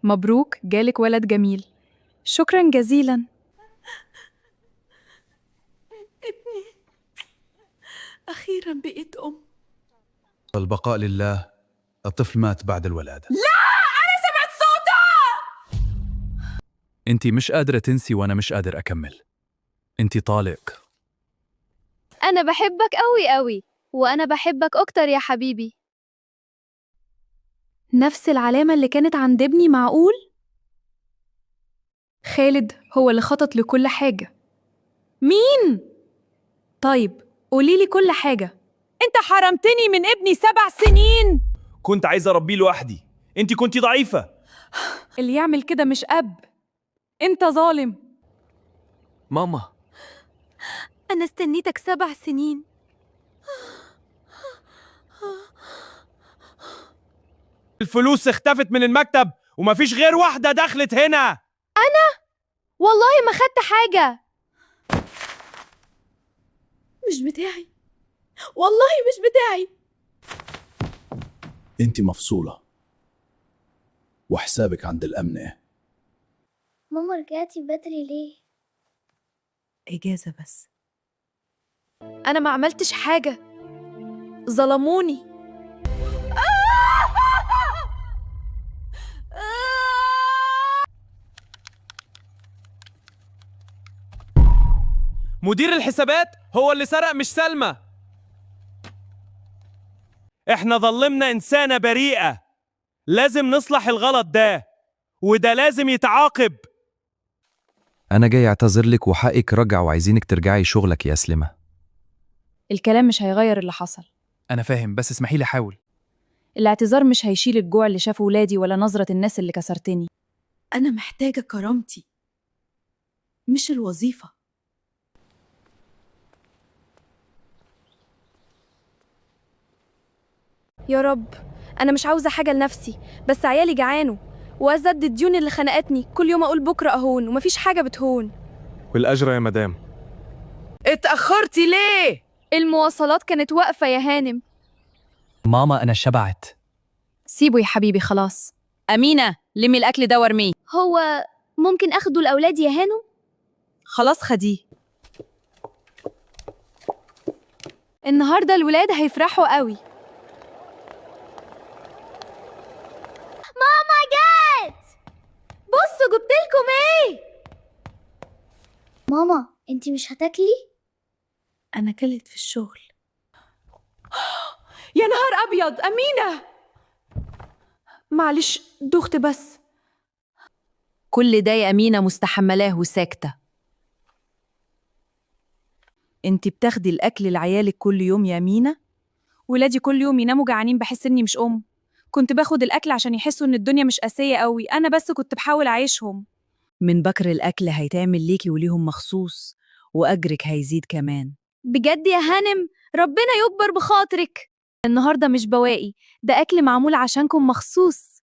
مبروك، جالك ولد جميل. شكرا جزيلا. ابني، أخيرا بقيت أم. البقاء لله، الطفل مات بعد الولادة. سمعت صوته. انت مش قادرة تنسي وأنا مش قادر أكمل. انت طالق. أنا بحبك أوي أوي. وأنا بحبك أكتر يا حبيبي. نفس العلامة اللي كانت عند ابني، معقول؟ خالد هو اللي خطط لكل حاجة. مين؟ طيب قوليلي كل حاجة. أنت حرمتني من ابني 7 سنين. كنت عايز اربيه لوحدي، انت كنت ضعيفه. اللي يعمل كده مش أب، أنت ظالم. ماما. أنا استنيتك 7 سنين. الفلوس اختفت من المكتب ومفيش غير واحده دخلت هنا. والله ما خدت حاجة. مش بتاعي، والله مش بتاعي. انت مفصولة وحسابك عند الأمن. ماما، رجعتي بدري ليه؟ إجازة بس. أنا ما عملتش حاجة، ظلموني. مدير الحسابات هو اللي سرق، مش سلمى. احنا ظلمنا انسانه بريئه، لازم نصلح الغلط ده، وده لازم يتعاقب. أنا جاي أعتذر لك وحقك رجع، وعايزينك ترجعي شغلك يا سلمى. الكلام مش هيغير اللي حصل. أنا فاهم، بس اسمحي لي أحاول. الاعتذار مش هيشيل الجوع اللي شافه ولادي ولا نظرة الناس اللي كسرتني. أنا محتاجة كرامتي، مش الوظيفة. يا رب، أنا مش عاوزة حاجة لنفسي، بس عيالي جعانوا، وأزد الديون اللي خنقتني. كل يوم أقول بكرة أهون، ومفيش حاجة بتهون. والاجر يا مدام. اتأخرتي ليه؟ المواصلات كانت واقفة يا هانم. ماما، أنا شبعت. سيبه يا حبيبي، خلاص. أمينة، لمي الأكل ده وارميه. هو ممكن أخده لأولادي يا هانم؟ خلاص خديه. النهاردة الولاد هيفرحوا قوي. ماما جت، بصوا جبتلكم ايه. ماما، انتي مش هتاكلي؟ أنا كلت في الشغل. يا نهار أبيض، أمينة، معلش دخت بس. كل ده يا أمينة مستحملاه وساكتة. أنت بتاخدي الأكل لعيالك كل يوم يا مينا؟ ولادي كل يوم يناموا جعانين، بحس إني مش أم. كنت باخد الأكل عشان يحسوا إن الدنيا مش قاسية قوي، أنا بس كنت بحاول أعيشهم. من بكر الأكل هيتعمل ليكي وليهم مخصوص، وأجرك هيزيد كمان. بجد يا هانم، ربنا يكبر بخاطرك. النهاردة مش بواقي، ده أكل معمول عشانكم مخصوص.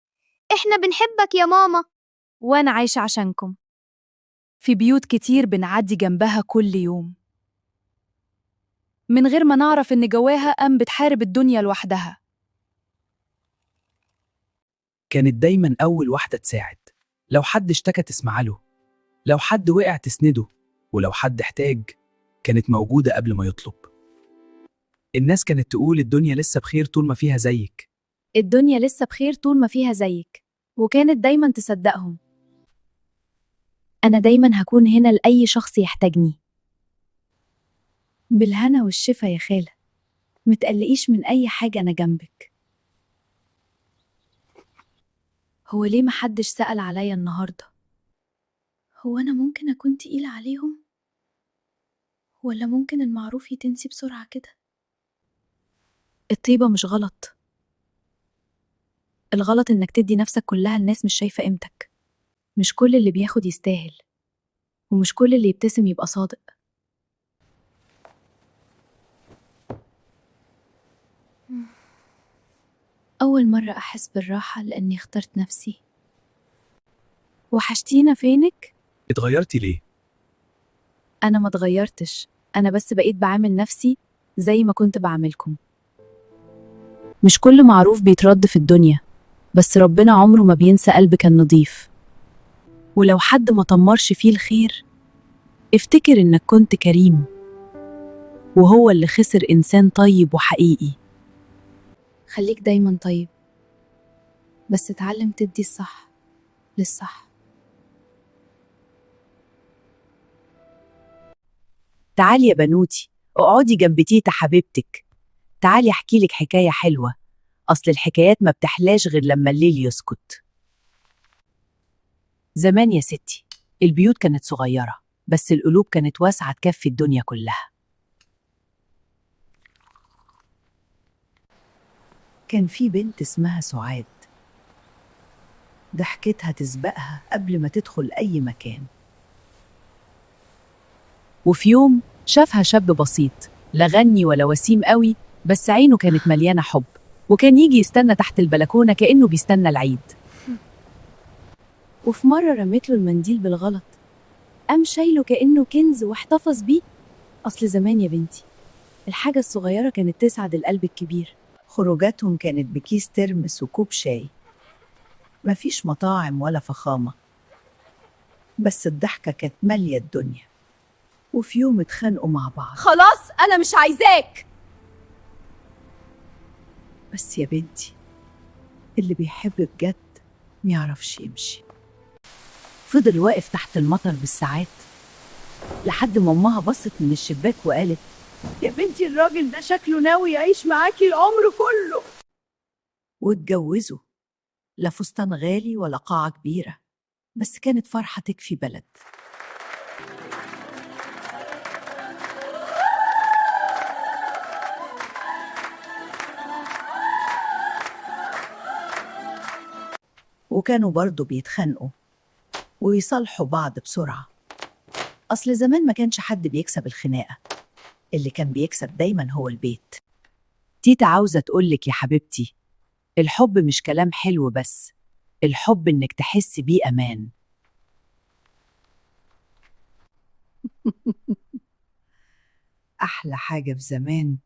إحنا بنحبك يا ماما. وأنا عايشة عشانكم. في بيوت كتير بنعدي جنبها كل يوم من غير ما نعرف إن جواها أم بتحارب الدنيا لوحدها. كانت دايما أول واحدة تساعد. لو حد اشتكى تسمع له، لو حد وقع تسنده، ولو حد احتاج كانت موجودة قبل ما يطلب. الناس كانت تقول الدنيا لسه بخير طول ما فيها زيك. الدنيا لسه بخير طول ما فيها زيك، وكانت دايما تصدقهم. أنا دايما هكون هنا لأي شخص يحتاجني. بالهنا والشفا يا خالة، متقلقيش من أي حاجة، أنا جنبك. هو ليه محدش سأل عليا النهاردة؟ هو أنا ممكن أكون تقيلة عليهم؟ ولا ممكن المعروف يتنسي بسرعة كده؟ الطيبة مش غلط، الغلط إنك تدي نفسك كلها لناس مش شايفة قيمتك. مش كل اللي بياخد يستاهل، ومش كل اللي يبتسم يبقى صادق. أول مرة أحس بالراحة لأني اخترت نفسي. وحشتينا، فينك؟ اتغيرتي ليه؟ أنا ما اتغيرتش، أنا بس بقيت بعامل نفسي زي ما كنت بعاملكم. مش كل معروف بيترد في الدنيا، بس ربنا عمره ما بينسى قلب كان نضيف. ولو حد ما طمرش فيه الخير، افتكر إنك كنت كريم، وهو اللي خسر إنسان طيب وحقيقي. خليك دايما طيب، بس اتعلم تدي الصح للصح. تعالي يا بنوتي، اقعدي جنب تيتا حبيبتك. تعالي احكي لك حكاية حلوة، أصل الحكايات ما بتحلاش غير لما الليل يسكت. زمان يا ستي البيوت كانت صغيرة، بس القلوب كانت واسعة تكفي الدنيا كلها. كان في بنت اسمها سعاد، ضحكتها تسبقها قبل ما تدخل أي مكان. وفي يوم شافها شاب بسيط، لا غني ولا وسيم قوي، بس عينه كانت مليانة حب، وكان يجي يستنى تحت البلكونة كأنه بيستنى العيد. وفي مرة رميت له المنديل بالغلط، قام شايله كأنه كنز واحتفظ بيه. أصل زمان يا بنتي الحاجة الصغيرة كانت تسعد القلب الكبير. خروجاتهم كانت بكيس ترمس وكوب شاي، مفيش مطاعم ولا فخامة، بس الضحكة كانت مالية الدنيا. وفي يوم اتخانقوا مع بعض. خلاص أنا مش عايزاك. بس يا بنتي اللي بيحب بجد ميعرفش يمشي. فضل واقف تحت المطر بالساعات لحد ما أمها بصت من الشباك وقالت: يا بنتي الراجل ده شكله ناوي يعيش معاكي العمر كله. واتجوزوا، لا فستان غالي ولا قاعة كبيرة، بس كانت فرحة تكفي بلد. وكانوا برضو بيتخانقوا ويصالحوا بعض بسرعة. أصل زمان ما كانش حد بيكسب الخناقة، اللي كان بيكسب دايما هو البيت. تيتا عاوزة تقولك يا حبيبتي، الحب مش كلام حلو بس، الحب إنك تحس بيه أمان. أحلى حاجة في زمان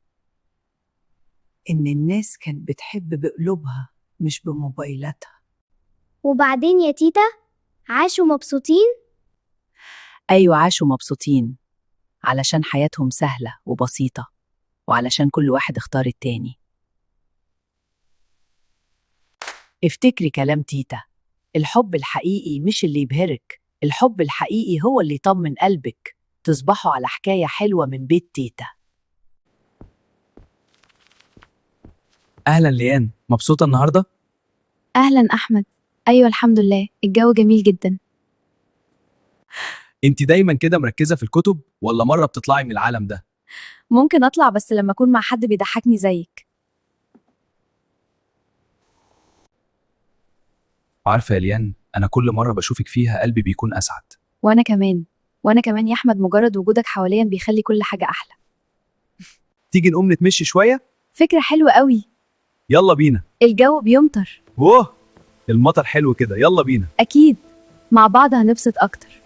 إن الناس كانت بتحب بقلوبها مش بموبايلاتها. وبعدين يا تيتا عاشوا مبسوطين؟ أيوة عاشوا مبسوطين، علشان حياتهم سهلة وبسيطة، وعلشان كل واحد اختار التاني. افتكري كلام تيتا، الحب الحقيقي مش اللي يبهرك، الحب الحقيقي هو اللي يطمن قلبك. تصبحوا على حكاية حلوة من بيت تيتا. أهلا ليان، مبسوطة النهاردة؟ أهلا أحمد. أيوة الحمد لله، الجو جميل جدا. انت دايما كده مركزة في الكتب ولا مرة بتطلعي من العالم ده؟ ممكن أطلع بس لما أكون مع حد بيضحكني زيك. عارفة يا ليان، أنا كل مرة بشوفك فيها قلبي بيكون أسعد. وأنا كمان، وأنا كمان يا أحمد، مجرد وجودك حواليا بيخلي كل حاجة أحلى. تيجي نقوم نتمشي شوية؟ فكرة حلوة قوي. يلا بينا. الجو بيمطر. أوه، المطر حلو كده، يلا بينا. أكيد مع بعض هنبسط أكتر.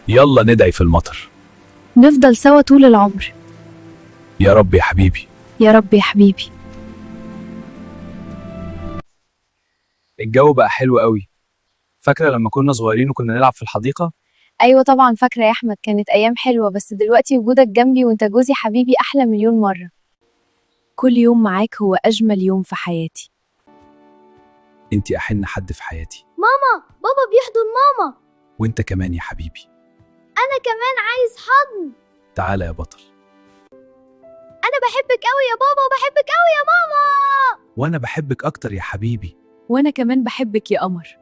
يلا ندعي في المطر. نفضل سوا طول العمر. يا رب يا حبيبي. يا رب يا حبيبي. الجو بقى حلو قوي. فاكرة لما كنا صغيرين وكنا نلعب في الحديقة؟ أيوة طبعا فاكرة يا أحمد، كانت أيام حلوة، بس دلوقتي وجودك جنبي وأنت جوزي حبيبي أحلى مليون مرة. كل يوم معاك هو أجمل يوم في حياتي. انت أحن حد في حياتي. ماما، بابا بيحضن ماما. وانت كمان يا حبيبي. أنا كمان عايز حضن. تعالى يا بطل. أنا بحبك أوي يا بابا، وبحبك أوي يا ماما. وأنا بحبك أكتر يا حبيبي. وأنا كمان بحبك يا قمر.